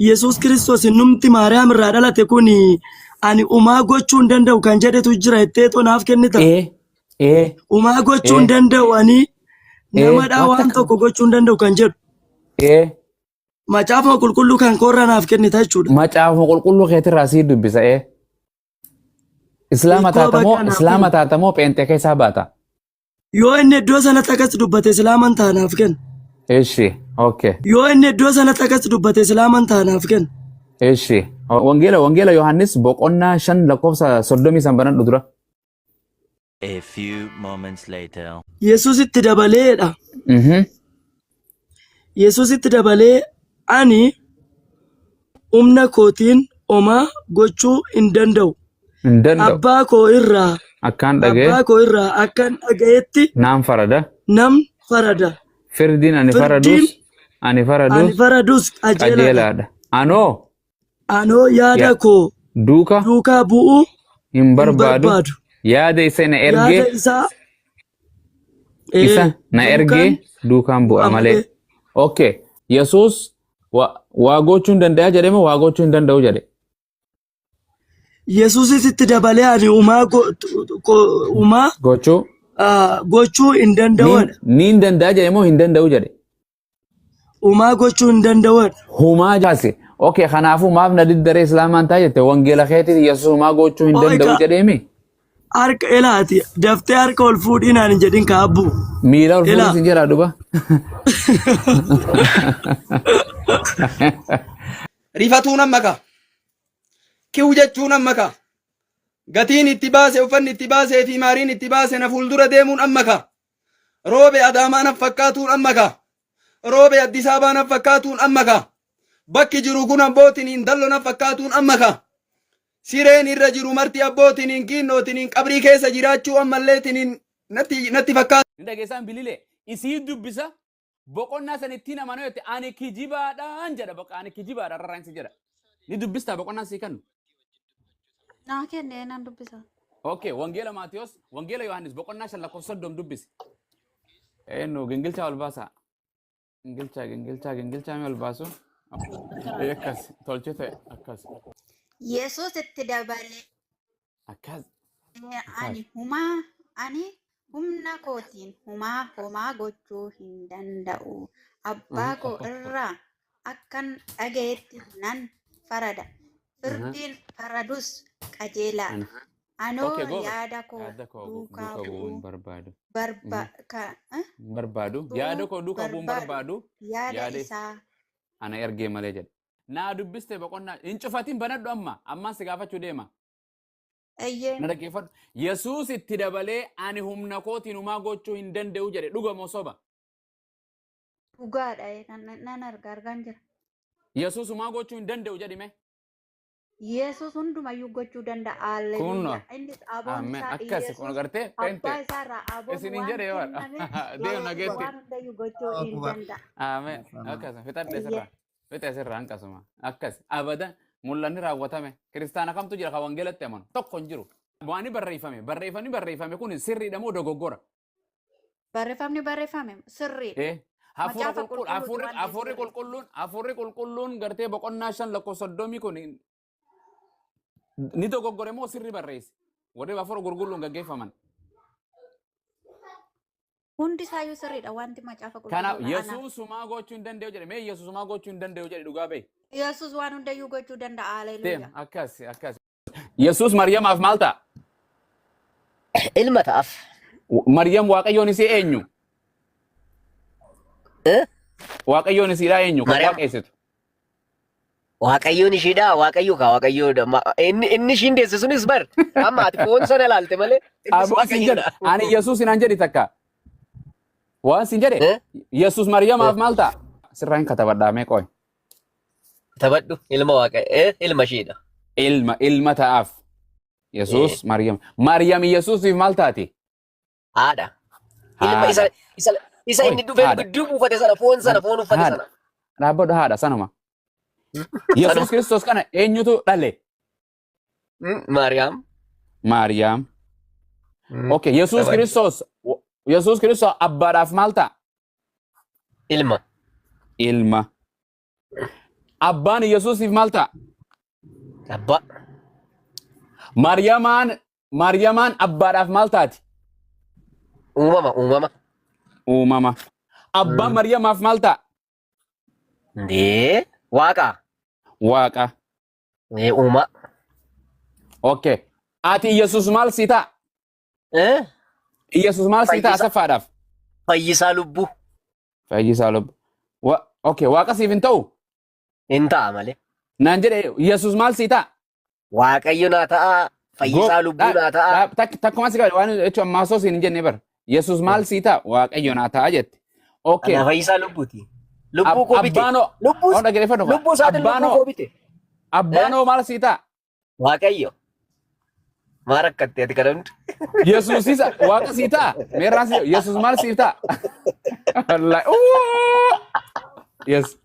Yesuus Kiristoos innumti Maariyaam irraa dhalate kun ani umaa gochuu hin danda'u kan jedhetu jira jettee too naaf kennita. Ee ee Umaa gochuu ee hin danda'u ani ee namadhaa waan waan takka tokko gochuu hin danda'u kan jedhu. ee Macaafuma qulqulluu kan koorraa naaf kennita jechuudha. Macaafuma qulqulluu keetirraa sii dubbisa ee. Islaama Hiikoo taata moo bakka naaf Islaama kenni. taata moo pheenxee keessaa baata? Yoo inni iddoo sanatti akkas dubbate Islaaman ta'a naaf kenna. Eshi, okay. Yoo inni iddoo sanatti akkas dubbate Islaaman ta'a naaf kenna. Eshi. Wangeela Yohaannis boqonnaa 5 lakkoofsa 30 san banadhu dura. A few moments later. Yesuusitti dabaleedha. Yesuusitti dabalee ani humna kootiin homaa gochuu hin danda'u. Hin danda'u. Abbaa koo irraa Akkaan dhaga'e abbaa koo irraa akkan dhaga'etti naan farada. nam farada. Firdiin ani Firdiin faradus ani ani faradus faradus qajeelaadha. qajeelaadha. Anoo Anoo yaada ya koo duuka duukaa bu'uu hin hin barbaadu. barbaadu. Yaada isa na Yaada ergee isaa isa ee, na ergee duukaan duukaan bu'a bu'a malee. malee. Okay. Yesuus waa gochuu hin danda'a jedhe moo waa gochuu hin danda'u jedhe? Yesuusis itti dabalee ani umaa umaa Gochuu gochuu hin niin danda'uudha. niin danda'a jedhe moo hin danda'u jedhe? Umaa gochuu hin danda'uudha. Humaa jaase. Okay, kanaafuu maaf na diddaree Islaamaan ta'a jette wangeela keetiin Yesuus humaa gochuu hin Ooyi danda'u ka jedheemi. harka elaati daftee harka ol fuudhii naan hin jedhin ka abbuu. Miila ol fuudhii Elaa. sin jedhaa duba. Rifatuun amma ka. Kiw jechuun amma ka. Gatiin itti baase uffanni itti baasee fi maariin itti baase na fuuldura deemuun amma ka. Roobe Adaamaa na fakkaatuun amma ka. Roobe Addis Ababaa na fakkaatuun amma ka. Bakki jiru kun abbootiniin dallo na fakkaatuun amma ka. Sireen irra jiru marti abbootiniin kiinnootiniin qabrii keessa jiraachuu ammalleetiniin natti fakkaatu. Ni dhageessaan bililee isii dubbisa boqonnaa san ittiin amanuu jette ani kijibaadhaan jedha baqa ani kijibaadha rarraan si jedha. Ni dubbistaa boqonnaan sii kennu. Naa kenne nan dubbisa. Okay, Wangeela Maatiyos, Wangeela Yohaannis boqonnaa 5 lakkoofsa 30 dubbisi. Eenyu gingilchaa ol baasaa. Gingilchaa gingilchaa gingilchaa mee ol baasu. Akkas tolchite akkas Yesuus itti dabalee akkas ani humaa ani humna kootiin humaa homaa gochuu hin danda'u. Abbaa koo irraa akkan dhaga'etti nan farada. Firdiin faradus qajeelaadha. Anoo Okay, go. yaada koo Yaada koo duukaa duuka bu'uu hin bu'uu barbaadu. barba ka eh? Hin barbaadu. Yaada koo duuka bu'uu hin barbaadu barbaadu. yaada Yaada isaa ana ergee malee jedhe. Naa dubbiste boqonnaa hin cufatin banadhu amma ammaan si gaafachuu deema. eyyee Na dhaggeeffadhu. Yesuus itti dabalee ani humna kootiin humaa gochuu hin danda'u jedhe dhuga moo soba? dhugaadha nan arga argaan jira. Yesuus humaa gochuu hin danda'u jedhime. Yesuus hundumayyuu gochuu danda'a. Kunno. Alleluuyaa. Innis aboon Ameen. isaa Akkas kun Iyesuus agartee abbaa pente. isaa irraa aboon Isiniin waan jedhe yoo kennameef deem Yesuus nageetti. waan hundayyuu gochuu hin Akbar. danda'a. Ameen. Akkas fixadhe Eeyyee. sirraa. Fixe sirraa hanqasuma. Akkas abadan mul'anni raawwatame. Kiristaana kamtu jira kan wangeelatti amanu? Tokko hin jiru. Waan barreeffame barreeffamni barreeffame kun sirriidha moo dogoggora? Barreeffamni barreeffame sirriidha. Eh, hafuura Macaafa qulqull qulqulluuti hafuurri waan ta'eef hafuurri sirriidha. qulqulluun hafuurri qulqulluun gartee boqonnaa 5 lakkoofsa 30 kun ni dogoggore moo sirri barreesse? Warri hafuura qulqulluun gaggeeffaman. Hundi isaayyuu sirriidha wanti macaafa Kanaaf qulqulluudha anaaf. Yesuus humaa gochuu hin danda'u jedhe. Mee Yesuus humaa gochuu hin danda'u jedhe dhugaa bahi. Yesuus waan hundayyuu gochuu danda'a. Deem Haleluuyaa. akkas akkas. Yesuus Maryamaaf maal ta'a? Ilma ta'aaf. Maryam Waaqayyoon isii eenyu? Eh? Waaqayyoon isiidhaa eenyu? Kan Maryam waaqeessitu. Waaqayyoon ishiidha. Waaqayyo kaa Waaqayyoodha. Inni ishiin deesse sunis bar. Amma ati foon sana ilaalte malee innis Aboo siin jedhe. Waaqayyoodha. Ani Yesuus naan jedhi takka. Waan siin jedhe. Eh? Yesuus Maryamaaf maal ta'a? Sirraa hin katabadhaa mee qoy. Taphadhu ilma Waaqa ilma ishiidha. Ilma ta'aaf. Yesuus Maryam. Maryam Yesuusiif maal taati? Haadha. Ilma isa Haadha. isa isa Oi, inni dhufee haadha. gidduu buufate sana foon sana foon uffate Haadha. sana. Dhaabbadhu haadha sanuma. Yesuus Sanuma. Kiristoos kana eenyutu dhale? Maariyaam. Maariyaam. Okay, Yesuus Taphadhu. Kiristoos Yesuus Kiristoos abbaadhaaf maal ta'a? Ilma. Ilma. Abbaan Yesuusiif maal ta'a? Abbaa. Maariyamaan abbaadhaaf maal taati? Uumama uumama. Uumama. Abbaan Maariyamaaf maal ta'a? Ndee waaqa. Waaqa. Ee uumaa. Okay. Ati Yesuus maal sii ta'a? Eh? Yesuus maal sii ta'a Fayyisaa. Asaffaadhaaf? Fayyisaa lubbuu. Fayyisaa lubbuu. Okay, waaqa siif hin ta'u? Hin ta'a malee. Naan jedhe, Yesuus maal sii ta'a? Waaqayyo naa ta'a. Fayyisaa lubbuu naa ta'a. Takkuma si qabe waan jechuun ammaa osoo siin hin jenne bara. Yesuus maal sii ta'a? Waaqayyo naa ta'a jette. Okay. Ana fayyisaa lubbuuti. Lubbuu koo bite. Abbaanoo. Lubbuu Oh, dhaggeeffadhu. lubbuu isaatiin lubbuu Abbaanoo. koo bite. Abbaanoo maal sii ta'a? Waaqayyo. Maa rakkatte ati kana hundi? Yesuusis waaqa sii ta'a? Meerraan sii Yesuus maal siif ta'a? Wallahi. Uuuu! Yes.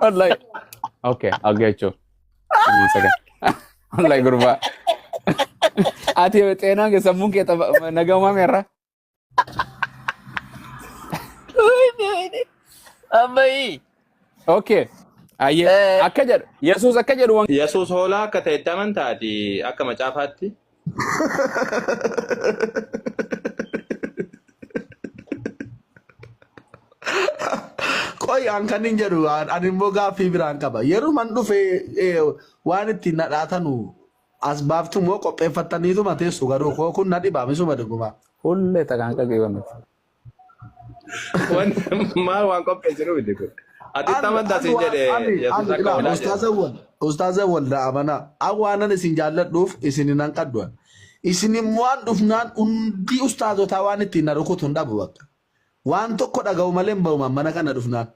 Wallahi. Okay, I'll get you. One second. Wallahi gurbaa. Ati xeenaan kee sammuun kee nagaumaa meerra? Ammayii. Okay. Ayyee. Akka jedhu Yesuus akka jedhu Yesuus hoolaa akka ta'etti amantaati akka macaafaatti. Qoy an kan hin jedhu ani immoo gaaffii biraan qaba. Yeruman dhufe waan ittiin na dhaatanu as baaftu moo qopheeffattaniituma teessu garuu koo kun na dhibaa misuma dhugumaa. Hullee takaan qaqqeeffamte. Waan maal waan qopheessinu miti kun. Ati itti amantaa siin jedhe Yesuus akka hoolaa jedhe. Ustaazawwan ustaazawwan na amanaa. An waanan isin jaalladhuuf isin hin hanqadhu. Isin immoo waan dhufnaan hundi ustaazotaa waan ittiin na rukutu hin dhabu bakka. Waan tokko dhaga'u malee hin ba'u mana kana dhufnaan.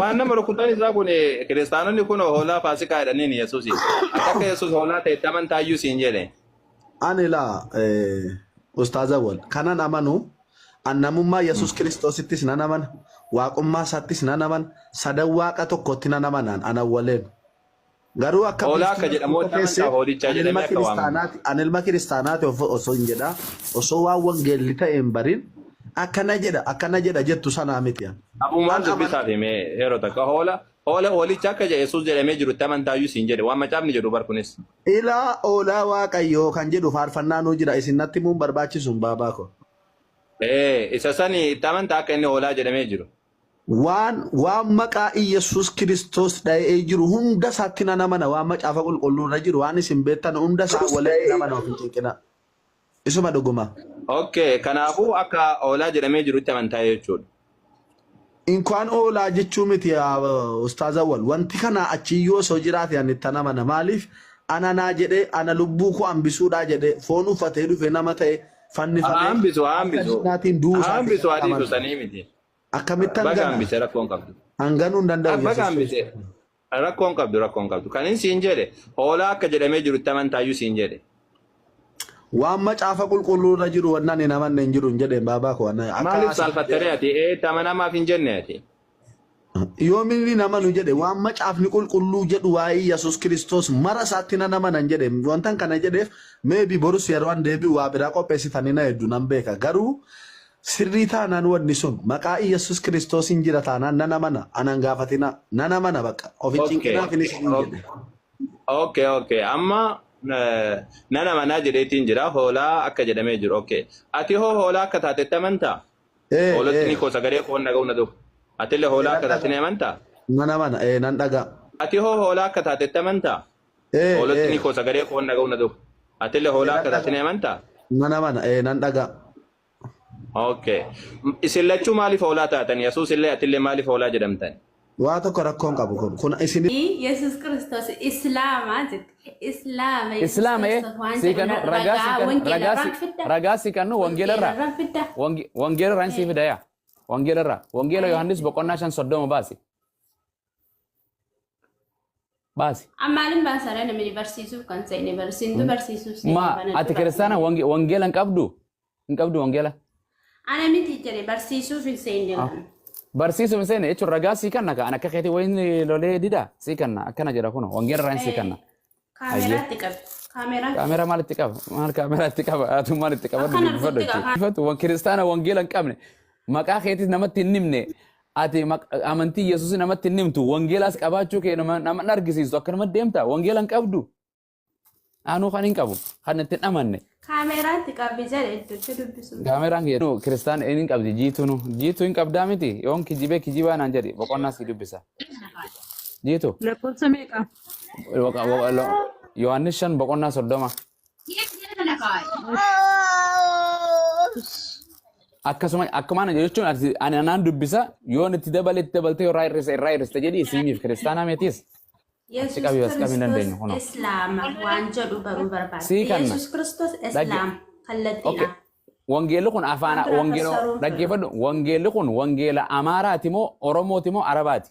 Waan nama rukutan isaa kun kiristaanonni kun hoolaa faasikaa jedhaniin Yesuusi. Ati akka Yesuus hoolaa ta'etti amantaayyuu siin jedhe. Ani laa ustaazawwan kanan amanu an namummaa Yesuus Kiristoosittis nan amana, waaqummaa isaattis nan amana, sadan waaqa tokkotti nan amanaan an awwaleen. Garuu akka Hoolaa biiftuu akka jedhamu tokko keessee amantaa hoolichaa ani ilma jedhamee akka waamamu. kiristaanaati ani ilma kiristaanaati osoo hin jedhaa osoo waan wangeelli ta'e hin barin akkana jedha akkana jedha jettu sanaa miti an. Abumaan An amana dubbisaaf himee yeroo takka hoola hoola hoolicha akka jedhe Yesuus jedhamee jirutti amantaayyuu siin jedhe waan macaafni jedhu bar kunis. Ilaa oolaa waaqayyoo kan jedhu faarfannaa nuu jira isin natti himuun barbaachisu hin baabaa koo. Ee isa sani itti amantaa akka inni hoolaa jedhamee jiru. Waan maqaa Iyyasuus Kiristoos dha'ee jiru hunda isaatti nan amana waan macaafa qulqulluu irra jiru waan isin beektan hunda isaa waliin nan amana of hin cinqinaa. Isuma dhuguma. Okay, kanaafuu akka hoolaa jedhamee jirutti amantaa jechuudha. Inkwaan oolaa jechuu miti yaa Ustaaz Awwal. Wanti kana achiyyuu osoo jiraate ani itti amana. Maaliif ana naa jedhee ana lubbuu koo hambisuudhaa jedhee foon uffatee dhufe nama ta'e fannifamee Hambisu akka hambisu diinaatiin du'uu isaati hambisu kan adiisu amanu. sanii miti. Akkamittan Baga gana? hambise rakkoon qabdu. Hanganuu hin danda'u Baga Yesuus hambise Kiristoos. rakkoon qabdu rakkoon qabdu. Kan inni siin jedhe hoolaa akka jedhamee jirutti amantaayyuu siin jedhe. Waan macaafa qulqulluu irra jiru wannan hin amanne hin jiru hin jedheen baabaa koo. Akka Maaliif asii saalfattaree ati ee itti amanamaaf hin jenne ati? Yoom inni hin amanu jedhe waan macaafni qulqulluu jedhu waa'ee Yesuus Kiristoos mara isaatti nan amanan jedhe wantan kana jedheef maybe borus yeroo an deebi'u waa biraa qopheessitanii na heddu nan beeka garuu sirrii taanaan wanni sun maqaa Yesuus Kiristoosiin jira taanaan nan amana anan gaafatina nan amana bakka of hin Okay. cinqinaaf inni isiniin jedhe. Okay. Amma nan amanaa jedheetiin jira hoolaa akka jedhamee jiru. Okay. Ati hoo hoolaa akka taatetti amantaa? Ee Hoolotni ee koo sagalee koo dhaga'u na dhufu. Atillee hoolaa nan akka taate dhaga ni amantaa? nan amana ee nan dhaga Ati hoo hoolaa akka taatetti amantaa? ee Hoolotni ee koo sagalee koo dhaga'u na dhufu. Atillee hoolaa nan akka taate dhaga ni amantaa? nan amana ee nan dhaga. Okay. Isin lachuu maaliif hoolaa taatan? Yesuus illee atillee maaliif hoolaa jedhamtan? Waa tokko rakkoon qabu kun isin Yesus Kiristoos Islaama jette. Islaama Yesus Islaama ee Kiristoos waan sii jedhu kennu ragaa sii ragaa kennu wangeela ragaa irraan si fidda. ragaa sii kennu wangeela Wangeela irraa irraan fidda. Wangeela irraa sii fida yaa wangeela irraa wangeela Yohaannis boqonnaa 5:30 baasi baasi. Ammaalin baasara namni barsiisuuf kan seene barsiintu barsiisuuf seene Ma banadhu ati kiristaana barsiisuuf. wangeela hin qabdu hin qabdu wangeela. Ana miti jedhe barsiisuuf hin seenne waan. Barsiisuuf hin seene jechuun ragaa sii kanna ka an akka keetii wayiin lolee dida sii kanna akkana jedha kuno wangeela irraa sii kanna. Ayyee. Kaameraatti qabi. Kaameraa. Kaameraa maal itti qaba? Maal kaameraa itti qaba? Atu maal itti qabadhu Akkana dubbifadhu rukutti jechuudha. qaba. Dubbifadhu wan kiristaana wangeela hin qabne maqaa keetis namatti hin himne. Ati amantii Yesuus namatti hin himtu. Wangeelaas qabaachuu kee nama hin argisiistu. Akkanuma deemta. Wangeela hin qabdu. Anuu kan hin qabu. Kan itti hin amanne. Kaameraatti qabi jedhe iddootti dubbisu. Kaameraan kiyya nu kiristaan hin qabdi jiituu nu. Jiituu hin qabdaa miti. Yoon kijibee kijibaa naan jedhi boqonnaa sii dubbisa. Jiitu. Lakkoofsa meeqa? Yohaannis 5 boqonnaa 30. Akkasuma akkuma ana jechuun ani anaan dubbisa yoon itti dabale itti dabaltee irraa hir'ise irraa hir'iste jedhi isiimiif kiristaanaa meetiis. Achi Yesus qabii as qabii hin Kiristoos dandeenyu kunoo. Islaama waan jedhu baruu barbaada. Sii kanna. Yesus Kiristoos Dhagge. Islaama Okay. kallattiidhaan. Wangeelli kun Waan afaan biraa wangeela fassaruu hin fedhu. dhaggeeffadhu. Wangeelli kun wangeela Amaaraati moo Oromooti moo Arabaati?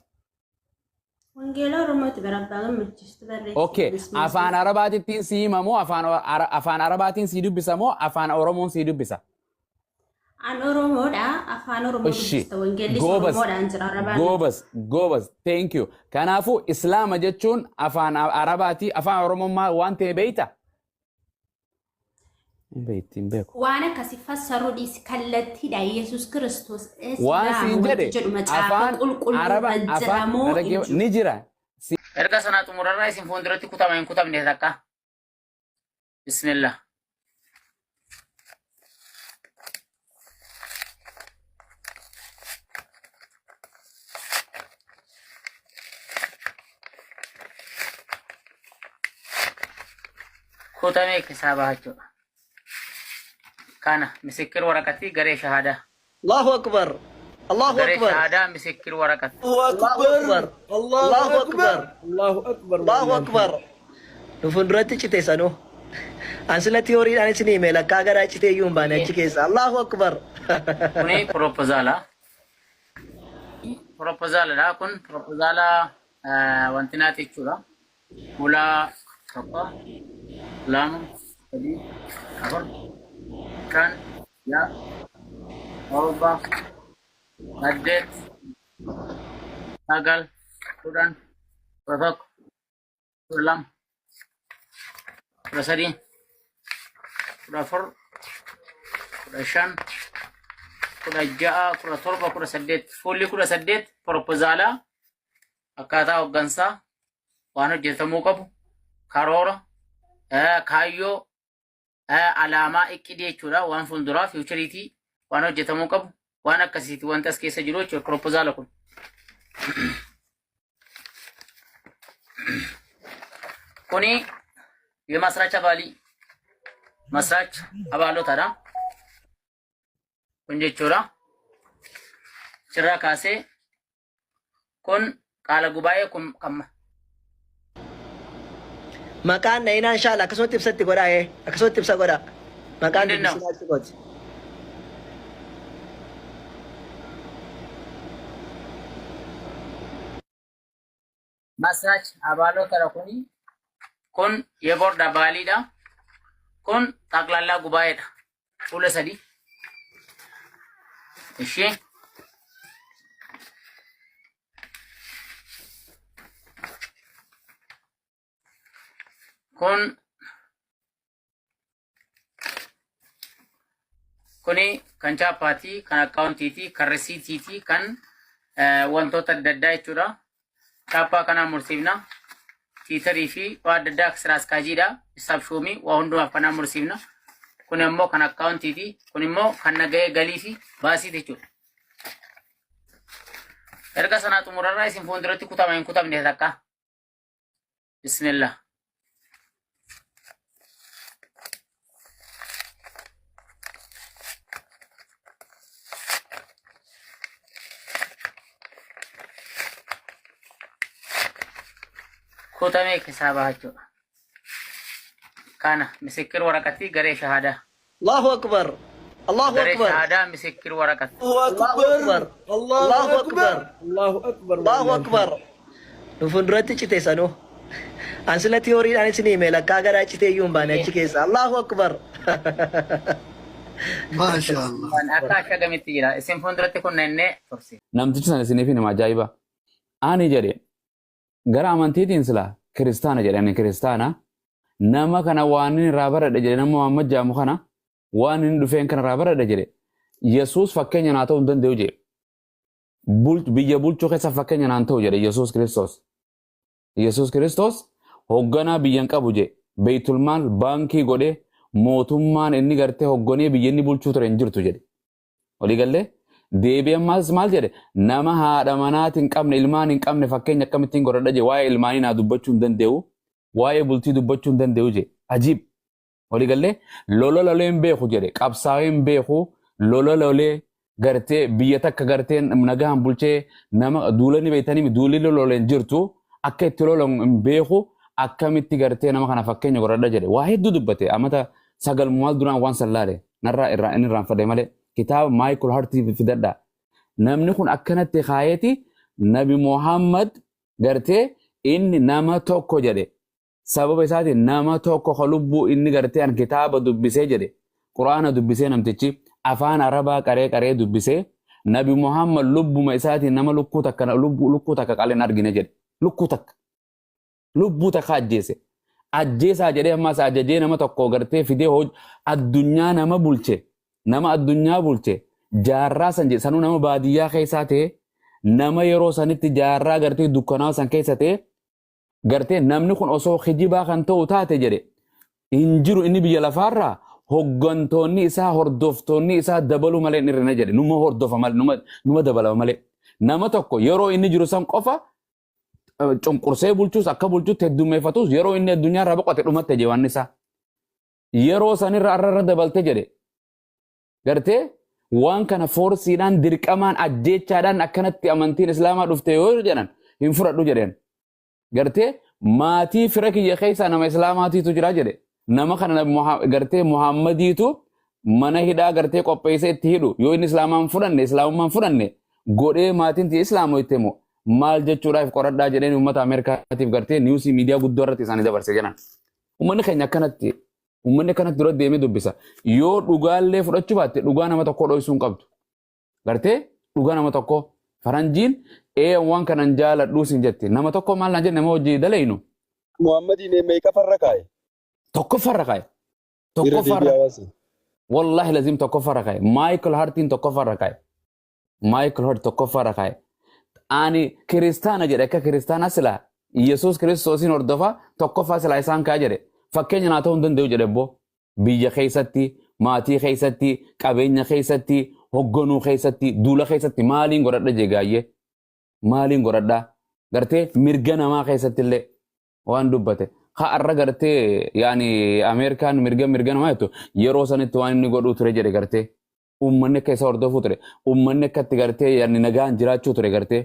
Wangeela Oromooti bara abbaa gammachiistu barreesse Okay. Innis Afaan Musee. Arabaatittiin sii hima moo afaan Arabaatiin sii dubbisa moo afaan Oromoon sii dubbisa? An Oromoodha. Afaan Oromoo Ishi. dubbista. Wangeellis Goobas. Oromoodhaan jira. Arabaan miti. Goobas. Goobas. Thank you. Kanaafuu Islaama jechuun afaan Arabaati afaan Oromoon maal waan ta'e beeyta? Hin beekti hin beeku. Waan akkasii fassaruu dhiisi kallattiidha. Yesus Kiristoos Waan Islaama siin wanti jedhe jedhu macaafa afaan qulqulluu Araba irra jira afaan moo hin jiru? ni jira. Erga sanaa xumurarraa isin fuulduratti kutama hin kutamne takka. Bismillah. Kutamee keessaa baha jechuudha. Kana misikir waraqatii garee shahaadaa. Allahu Akbar. Allahu Garee Akbar. shahaadaa misikir waraqat. Allahu Akbar. Allahu Akbar. Allahu Akbar. Allahu Akbar. Nu fuulduratti cite sanuu. An sila tiyooriidhaan isin hime lakkaa garaa citee iyyuu hin baane achi keessa. Allahu Akbar. Kuni proposala. Proposaladha kun proposala wanti naati jechuudha. Fuula 1, 2, 3, 4, 5, 6, 7, 8, 9, 10, 11, 12, 13, 14, 15, 16, 17, 18. Fuulli 18 proposaalaa akkaataa hooggansaa waan hojjetamuu qabu karoora kaayyoo alaamaa iqqidii jechuudha waan fuulduraa fiichariitii waan hojjetamuu qabu waan akkasiiti wanta as keessa jiru jechuudha propozaala kun. Kuni የመስራች አባሊ መስራች አባሎታdha. Kun jechuudha. Achirraa kaasee kun qaala gubaa'ee kun kan Maqaan na'inaan shaala akkasumatti ibsatti godhaa ee akkasumatti ibsa godhaa. Maqaan ምንድን ነው? dubbisuu achi gooti. መስራች አባሎታdha kuni kun የቦርድ አባሊidha. Kun ጠቅላላ ጉባኤdha. Fuula 3. Ishee kun kuni kan chaappaatii, kan akkaawuntiitii, kan risiitiitii, kan wantoota adda addaa jechuudha. Chaappaa kanaan mursiifna. Tiitarii fi waa adda addaa sira askaajiidha. Isaaf shuumii waa hundumaaf kanaan mursiifna. Kun immoo kan akkaawuntiiti. Kun immoo kan nagahee galii fi baasiiti jechuudha. Erga sanaa xumurarraa isin fuulduratti kutama hin kutamne takka. Bismillah. Kutamee keessaa baha jechuudha. Kana misikir waraqatii garee shahaadaa. Allahu Akbar. Allahu Garee Akbar. shahaadaa misikir waraqat. Allahu Akbar. Allahu Akbar. Allahu Akbar. Allahu Akbar. Nu fuulduratti cite sanuu. An sila tiyooriidhaan isin hime lakkaa garaa citee iyyuu hin baane achi keessa. Allahu Akbar. Maasha Allah. Waan akka ashagamitti jira. Isin fuulduratti kun nannee tursi. Namtichi sana isiniif hima ajaa'iba. Ani jedhe gara amantiitiin sila kiristaana jedhe ani kiristaana nama kana waan inni irraa baradhe jedhe nama Muhammad jedhamu kana waan inni dhufeen kana irraa baradhe jedhe Yesuus fakkeenya naa ta'uu hin danda'u jedhe. Biyya bulchuu keessa fakkeenya naan ta'u jedhe Yesuus Kiristoos. Yesuus Kiristoos hoogganaa biyya hin qabu jedhe. Beeytulmaal baankii godhee mootummaan inni gartee hoogganee biyya inni bulchuu ture hin jirtu jedhe. Walii gallee deebi'ee ammaas maal jedhe? Nama haadha manaati hin qabne, ilmaan hin qabne fakkeenya akkamittiin godhadha jedhe. Waa'ee ilmaanii naa dubbachuu hin danda'u, waa'ee bultii dubbachuu hin danda'u jedhe. Ajiib! Walii gallee lola lolee hin beeku jedhe, qabsaa'ee hin beeku, lola lolee gartee biyya takka gartee nagaan bulchee nama duulani beektanii duulli lolee hin jirtu, akka itti lolan hin beeku, akkamitti gartee nama kana fakkeenya godhadha jedhe. Waa hedduu dubbate. Amata 9 maal duraan waan san laale narraa irraa inni irraanfadhe malee kitaaba Michael Hart fidadha. Namni kun akkanatti kaayeeti Nabi Muhammad gartee inni nama tokko jedhe, sababa isaatiin nama tokko ka lubbuu inni gartee an kitaaba dubbisee jedhe, Qur'aana dubbisee, namtichi afaan Arabaa qaree qaree dubbisee, Nabi Muhammad lubbuma isaatiin nama lukkuu takka lukkuu takka qalee hin argine jedhe. Lukkuu takka, lubbuu takka ajjeese ajjeesaa jedhee ammas ajajee nama tokko gartee fidee addunyaa nama bulche, nama addunyaa bulche jaarraa san jedhe. Sanuu nama baadiyyaa keessaa ta'e, nama yeroo sanitti jaarraa gartee dukkanaa san keessa ta'e gartee namni kun osoo kijibaa kan ta'u taate jedhe hin jiru. Inni biyya lafaarraa hoggantoonni isaa, hordoftoonni isaa dabaluu malee hin hir'ine jedhe. Numa hordofa malee, numa dabalama malee, nama tokko yeroo inni jiru san qofa cunqursee bulchuus akka bulchuutti heddummeeffatus, yeroo inni addunyaa irraa boqote dhumatte jedhe. Waan isaa yeroo sanirra arra irra dabalte jedhe. Gartee waan kana foorsiidhaan, dirqamaan, ajjeechaadhaan akkanatti amantiin Islaamaa dhufte yoo jedhan hin fudhadhu jedheen. Gartee maatii fira kiyya keessaa nama Islaamaatiitu jira jedhe. Nama kana gartee Muhammadiitu mana hidhaa gartee qopheessee itti hidhu yoo inni Islaamaan fudhanne, Islaamummaan fudhanne godhee maatiin tiyya Islaamoo itti himu maal jechuudhaaf qoradhaa jedheen uummata Ameerikaatiif gartee niwusii miidiyaa guddoo irratti isaanii dabarse jedhan. Uummanni keenya akkanatti, uummanni akkanatti dura deemee dubbisa. Yoo dhugaallee fudhachuu baatte dhugaa nama tokkoo dhoksuu hin qabdu. Gartee dhugaa nama tokko faranjiin ee waan kanan jaaladhuu sin jetti. Nama tokko maal naan jedhe, nama hojii dalaynu. Muhammadiin meeqaffarra kaa'e? Tokkoffarra kaa'e. Irra Tokkoffarra. deebi'aa hawaasa. Wallahi lazim tokkoffarra kaa'e. Michael Hartiin tokkoffarra kaa'e. Michael Hart tokkoffarra kaa'e. Ani kiristaana jedhe, akka kiristaana silaa Yesuus Kiristoosiin hordofa, tokkoffaa silaa isaan kaa'e jedhe. Fakkeenya naa ta'uu hin danda'u jedhe boo. Biyya keessatti, maatii keessatti, qabeenya keessatti, hogganuu keessatti, duula keessatti maaliin godhadha jee gaayyee. Maaliin godhadha? Gartee mirga namaa keessatti illee waan dubbate. Ha arra gartee yaani Ameerikaan mirga mirga namaa jettu yeroo sanitti waan inni godhuu ture jedhe gartee. Uummanni akka isa hordofuu ture. Uummanni akka itti gartee yaani nagaan jiraachuu ture gartee.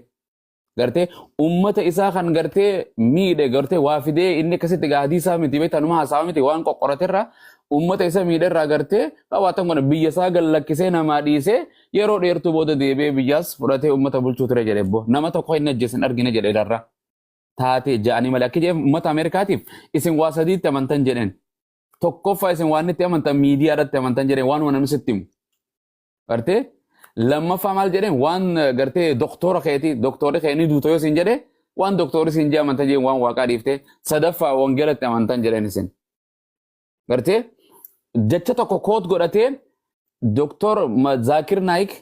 Gartee ummata isaa kan gartee miidhe, gartee waa fidee inni akkasitti gaa hadiisaa miti beektaa, numa haasawaa miti, waan qoqqoraterraa ummata isa miidherraa gartee qabaatan kana biyya isaa gad lakkisee namaa dhiisee yeroo dheertuu booda deebi'ee biyyaas fudhatee ummata bulchuu ture jedhe bbo. Nama tokko inni ajjeese hin argine jedhe darra taatee ja'anii malee. Akka jedhe ummata Ameerikaatiif isin waa sadiitti amantan jedheen. Tokkoffaa isin waan itti amantan miidiyaa irratti amantan jedheen, waanuma namni sitti himu. Gartee lammaffaa maal jedheen? Waan gartee doktora keeti, doktorri kee ni duuta yoo siin jedhe waan doktorri siin jedhe amantan jedheen, waan waaqaa dhiiftee. Sadaffaa wangeelatti amantan jedheen isin. Gartee jecha tokko koot godhatee doktor Zaakir Naayik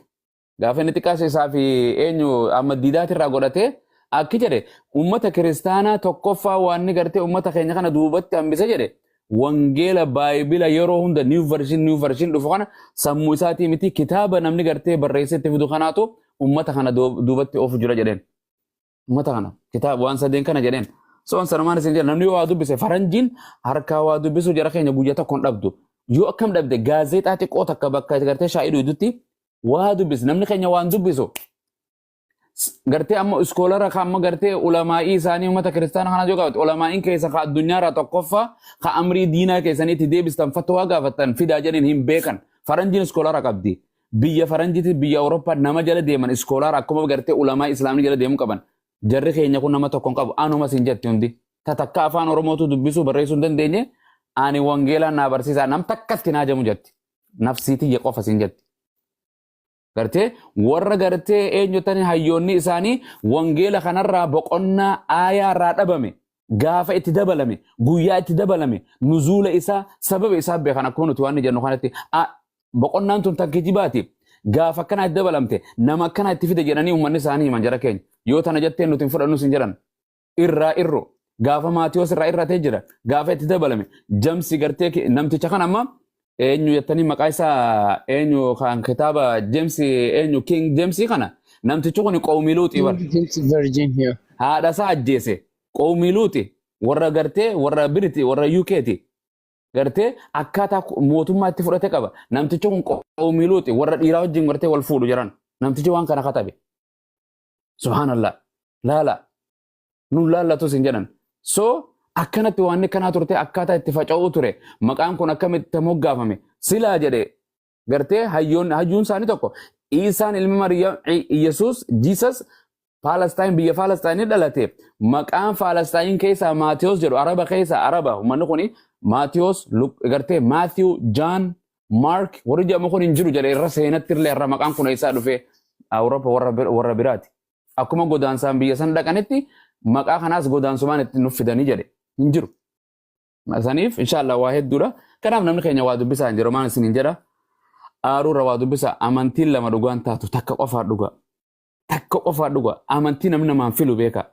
gaafa inni xiqqaas isaa fi eenyu Ahmad Diidaat irraa godhatee akki jedhe: uummata kiristaanaa tokkoffaa waan inni gartee uummata keenya kana duubatti hambise jedhe, wangeela baayibila yeroo hunda new version, new version dhufu kana sammuu isaatii miti, kitaaba namni gartee barreessee itti fidu kanaatu uummata kana duubatti oofu jira jedheen. Uummata kana kitaaba waan sadeen kana jedheen. So waan sanumaan isin jedha, namni yoo waa dubbise faranjiin harkaa waa dubbisu jara keenya guyyaa tokko hin dhabdu. Yoo akkam dhabde gaazexaa xiqqoo takka bakka gartee shaayii dhuydutti waa dubbise namni keenya waan dubbisu. Gartee amma iskoolara ka amma gartee ulamaa'ii isaanii uummata kiristaana kanaa yoo gaafate, ulamaa'iin keessa ka addunyaarraa tokkoffaa ka amrii diinaa keessanii itti deebistan fatwaa gaafattan fidaa jedheen hin beekan. Faranjiin iskoolara qabdi. Biyya faranjiitti, biyya Awurooppaa nama jala deeman iskoolara akkuma gartee ulamaa islaamni jala deemuu qaban. Jarri keenya kun nama tokko hin qabu. Anuma siin jetti hundi. Ta takka afaan Oromootu dubbisuu barreessuu hin dandeenye ani wangeelaan naa barsiisaa nam takkatti naa jamu jetti. Nafsii tiyya qofa siin jetti. Gartee warra gartee eenyutani hayyoonni isaanii wangeela kanarraa boqonnaa aayaa irraa dhabame, gaafa itti dabalame, guyyaa itti dabalame, nuzuula isaa, sababa isaa beekan. Akkuma nuti waan jennu kanatti boqonnaan tun tan kijibaati. Gaafa akkanaa itti dabalamte nama akkanaa itti fide jedhanii uummanni isaanii himan jara keenya. Yoo tana jetteen nuti hin fudhannus hin jedhan. Irraa irru gaafa Maatiyos irraa irratee jira. Gaafa itti dabalame jamsi gartee namticha kan amma eenyu jettanii maqaa isaa eenyu kan kitaaba James eenyu King James kana namtichi kun qawmii luuxii bar. King James Virgin here. Haadha isaa ajjeese qawmii luuxi warra gartee warra Biriti warra UKti gartee akkaataa mootummaa itti fudhate qaba. Namtichi kun qawmii luuxi warra dhiiraa wajjin gartee wal fuudhu jiran. Namtichi waan kana katabe. Subhaanallah. Laala. Nun laallatus hin jedhan. So akkanatti waan kanaa turte akkaataa itti faca'uu ture. Maqaan kun akkamitti moggaafame. Silaa jedhe gartee hayyoon hayyuun isaanii tokko Iisaan ilmi Maryam Yesuus Jesus Paalestaan biyya Paalestaanii dhalate maqaan Paalestaan keessaa Maatiyos jedhu Araba keessa Araba uummanni kuni Maatiyos gartee Matthew John Mark warri jedhamu kun hin jiru jedhe irra seenatti illee irra maqaan kun eessaa dhufe Awuroopa warra biraati. Akkuma godaansaan biyya san dhaqanitti maqaa kanaas godaansumaan itti nuuf fidanii jedhe hin jiru. Saniif inshallah waa hedduudha. Kanaaf namni keenya waa dubbisaa hin jiru maan isin hin jedha. Aaruurra waa dubbisa amantiin lama dhugaan taatu takka qofaa dhuga. Takka qofaa dhuga. Amantii namni namaan filu beeka.